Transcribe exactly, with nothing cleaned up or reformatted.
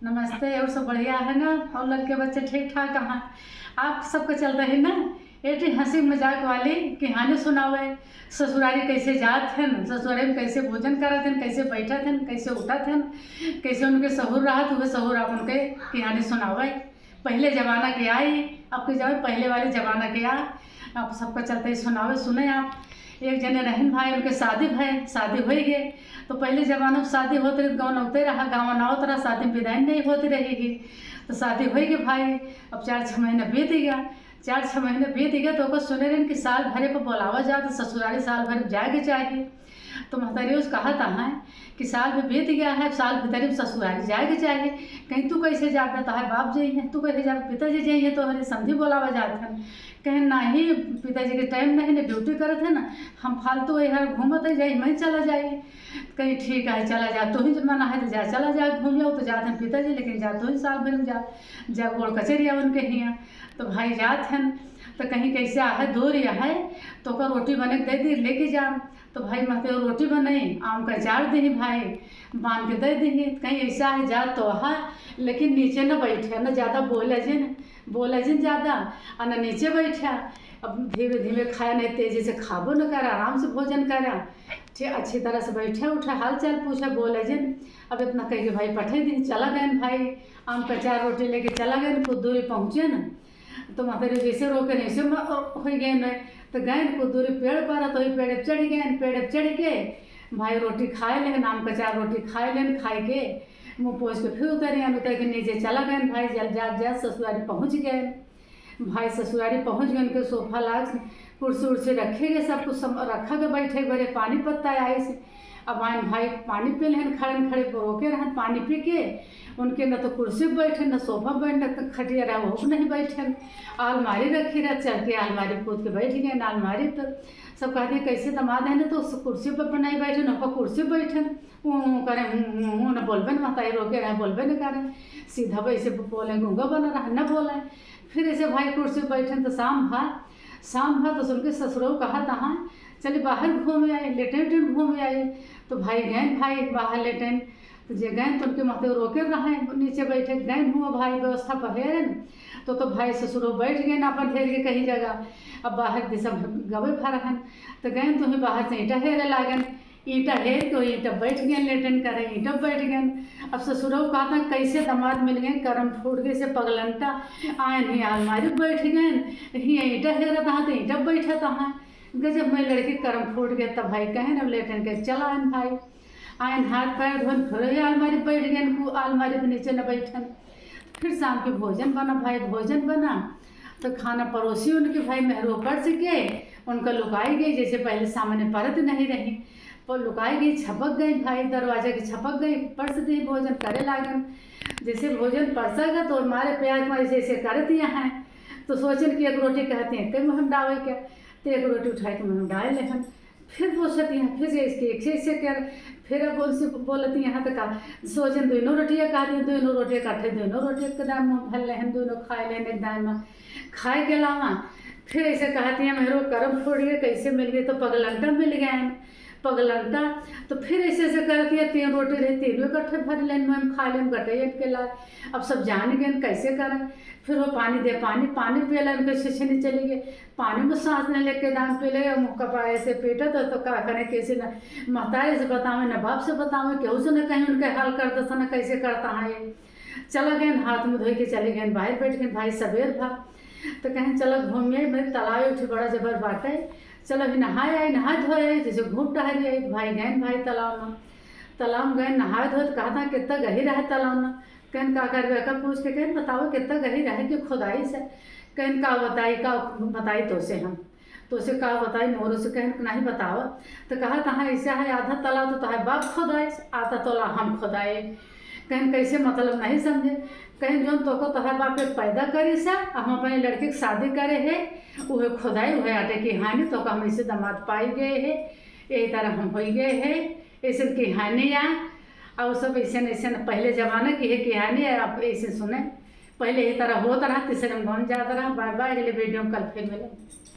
नमस्ते, और सब बढ़िया है ना? और लड़के बच्चे ठीक ठाक हैं? आप सबके चलते ही ना एक ठे हंसी मजाक वाली कहानी सुनावे। ससुरारी कैसे जात हन, ससुरारी में कैसे भोजन करत हन, कैसे बैठत हन, कैसे उठत हन, कैसे उनके सहूर रहत, उहे सहूर आप उनके कहानी सुनावे। पहले जमाना के आई, आपके जावे पहले वाले जमाना के आ, आप सबका चलते ही सुनावे, सुने आप। एक जने रहन भाई, उनके शादी भय, शादी होई गए। तो पहले जमाना में शादी होत रही, गाँव नौते रहा, गाँव नावत रहा, शादी में विदाई नहीं होती रही ही। तो शादी होई गए भाई, अब चार छः महीना बीत गया। चार छः महीना बीत गया तो ओकर सुने रहन कि साल भरे पर बोलावा जात, ससुरारी साल भर जाए के चाहिए। तो महतारी उस कहत है कि साल भी बीत गया है, साल भीतरी में ससुरारी जाए के चाहिए। कहीं तू कैसे जाबे, तोहर बाप जइहे, तू कैसे जाबे, पिताजी जइहे, तोहरे समधी बोलावा जात हन। कहे, "नहीं, पिताजी के टाइम नहीं, ना ड्यूटी करत है ना, हम फालतू यहाँ घूमत है, जाई, मैं चला जाई।" कहीं, "ठीक है, चला जा, तू ही जब मना है तो जा, चला जा, घूम जाओ।" तो जात हैं पिताजी, लेकिन जा तू ही साल भर में जा, जा गोड़ कचरिया उनके हियाँ। तो भाई जात हैं, तो कहीं कैसे आहे, दूर या है, तो ओकर रोटी बने के दे दी, लेके जा। तो भाई महते रोटी बनाई, आम का अचार दही भाई, बांध के दे दही। कहीं ऐसा है, जा तो हा, लेकिन नीचे न बैठे, न ज्यादा बोले जिन, बोले जिन ज्यादा, और न नीचे बैठा। अब धीमे धीमे खाए, नहीं तेजी से खाबो न करा, आराम से भोजन करा। ठीक, अच्छी तरह से बैठे उठे, हाल चाल पूछे, बोले जिन। अब इतना कह के भाई पठे दिन, चला गए भाई, आम का अचार रोटी लेके चला गए, कुछ दूरी पहुँचे न। तो महतारी जैसे रोके नहीं से म-, हो गए न, तो गए कुछ दूरी पेड़ पर, तो वही पेड़ पे चढ़ गए, पेड़ पे चढ़ के भाई रोटी खाए लेन, आम का अचार रोटी खाए लेन, खाए के मुँह पोंछ के फिर उतर आन, उतर के नीचे चला गए भाई, जल जात जात ससुरारी पहुँच गए। भाई ससुरारी पहुँच गए, उनके सोफा लाग, कुर्सी उर्सी रखे गए, सब कुछ सम-, रखा के बैठे बरे, पानी पत्ता आइस। अब आइन भाई पानी पी लेन, खड़न खड़े रोके रहन, पानी पी के उनके न तो कुर्सी पे बैठे, न सोफा पे बैठे, न तो खटिया रहा, वहू पे नहीं बैठे। आलमारी रखी रहा, चल के आलमारी कूद के बैठ गए न आलमारी पे। सब कहते हैं, "कैसे दमाद है ना, तो उस कुर्सी पे, पे नहीं बैठे, न ऊपर कुर्सी पे बैठे।" ऊँ, ऊँ करे, हूँ, हूँ, हूँ, न बोलबे न, महतारी रोके रहे, बोलबे न करे। सीधा वैसे बोले, गूंगा बना रहा, न बोले। फिर ऐसे भाई कुर्सी पे बैठे तो शाम भा, शाम भा तो सुन के ससुरऊ कहत हैं, "चली बाहर घूम आए, लेटरिन उटरिन घूम आए।" तो भाई गए भाई बाहर लेटरिन, तो जे गए तो उनके महते रोके रहे, नीचे बैठे गए हुआ भाई व्यवस्था पर हेरन, तो, तो भाई ससुरऊ बैठ गए ना अपन हेर के कहीं जगह। अब बाहर दिशा गवे भर हन, तो गए तो ही बाहर से ईंटा हेरे लागन। ईंटा हेर के ईंटा बैठ गए, लेटरिन करे ईंटा बैठ गए। अब ससुरऊ कहत हैं, "कैसे दमाद मिल गए, करम फूट गए से पगलंटा।" आए नहीं आलमारी बैठ गए, ही ईंटा हेरत हैं तो ईंटा बैठत हैं। गजब में लड़की करम फूट गए, तब भाई कहे न लेटरिन के चला आन भाई। आइन हाथ पैर धोन, फिर वही आलमारी बैठ गए, कु आलमारी के नीचे न बैठन। फिर शाम के भोजन बना भाई, भोजन बना तो खाना परोसी उनके भाई मेहरो परस के उनका लुकाई गई, जैसे पहले सामने परत नहीं रही, पर लुकाई गई, छपक गई भाई, दरवाजा के छपक गई, परस दी भोजन करे लागन। जैसे भोजन परसा गया तो मारे प्यार में ऐसे ऐसे करत यहाँ, तो सोचन कि एक रोटी कहती हैं, कई मुँह में डावे क्या, तो एक रोटी उठाए के मुँह में डाल लेहन। फिर पूछत यहाँ, फिर से इसके एक से, एक से कर, फिर अब उनसे बोलत यहाँ तो का, सोचन दोनों रोटियाँ कहती हैं, दोनों रोटियाँ काटे, दोनों रोटी के दाम में भर लेहन, दोनों खाए लेहन एक दाम में। खाए के अलावा फिर ऐसे कहती हैं, "मेहरो करम फूट गए, कैसे मिल गए?" तो पगलंटा मिल गए हैं, पगलंटा। तो फिर ऐसे ऐसे करती है, तीन रोटी रही, तीनों इकट्ठे भर लेन, मुँह में खा लेन, गटे एक के लाए। अब सब जान गए कैसे करें। फिर वो पानी दे, पानी, पानी पियलन, फिर छिछनी चली गई। पानी में सांस नहीं लेके दाम पी ले, मुँह का पाए से पीटत, तो, तो का करें, कैसे न महतारी से बतावे, न बाप से बतावे, केहू से न कहीं उनके हाल करता था, न कैसे करता है ये। चला गए, हाथ मुँह धोई के चले गए, बाहर बैठ गए, भाई सबेर भा। तो कहें, "चलो घूम आई, मेरे तालाब एक ठे बड़ा जबर बाटे, चलो अभी नहाए आई, नहा धोए आई, जैसे घूम टहरी आई।" तो भाई गए, भाई तालाब में, तालाब में गए, नहाए धोए, तो कहत हैं, "कितना गहिर है तालाब में?" कहन, "का करबे?" का पूछ के कहन, "बताओ कितना गहिर है कि खुदाई से?" कहन, "का बताई, का बताई तो से हम, तो से का बताई, मोरो से कहन नहीं बताओ।" तो कहत हैं, "ऐसा है, आधा तालाब तो तोहार बाप खुदाए, आधा तालाब हम खुदाए।" कहन, "कैसे, मतलब नहीं समझे?" कहन, "जौन तोको तोहार बाप के पैदा करी सा, हम अपने लड़के की शादी करे है, उहे खुदाई, उहे आटे की हानि, तोको हम ऐसे दामाद पाई गए है, यही तरह हम होई गए है।" ऐसन कहानी आ, और सब ऐसन, ऐसन पहले जमाना की है कहानी आ, आप ऐसे सुने। पहले यही तरह होत रहा, तीसरे में बन जात रहा। बाय बाय, अगले वीडियो में कल फिर मिलेंगे।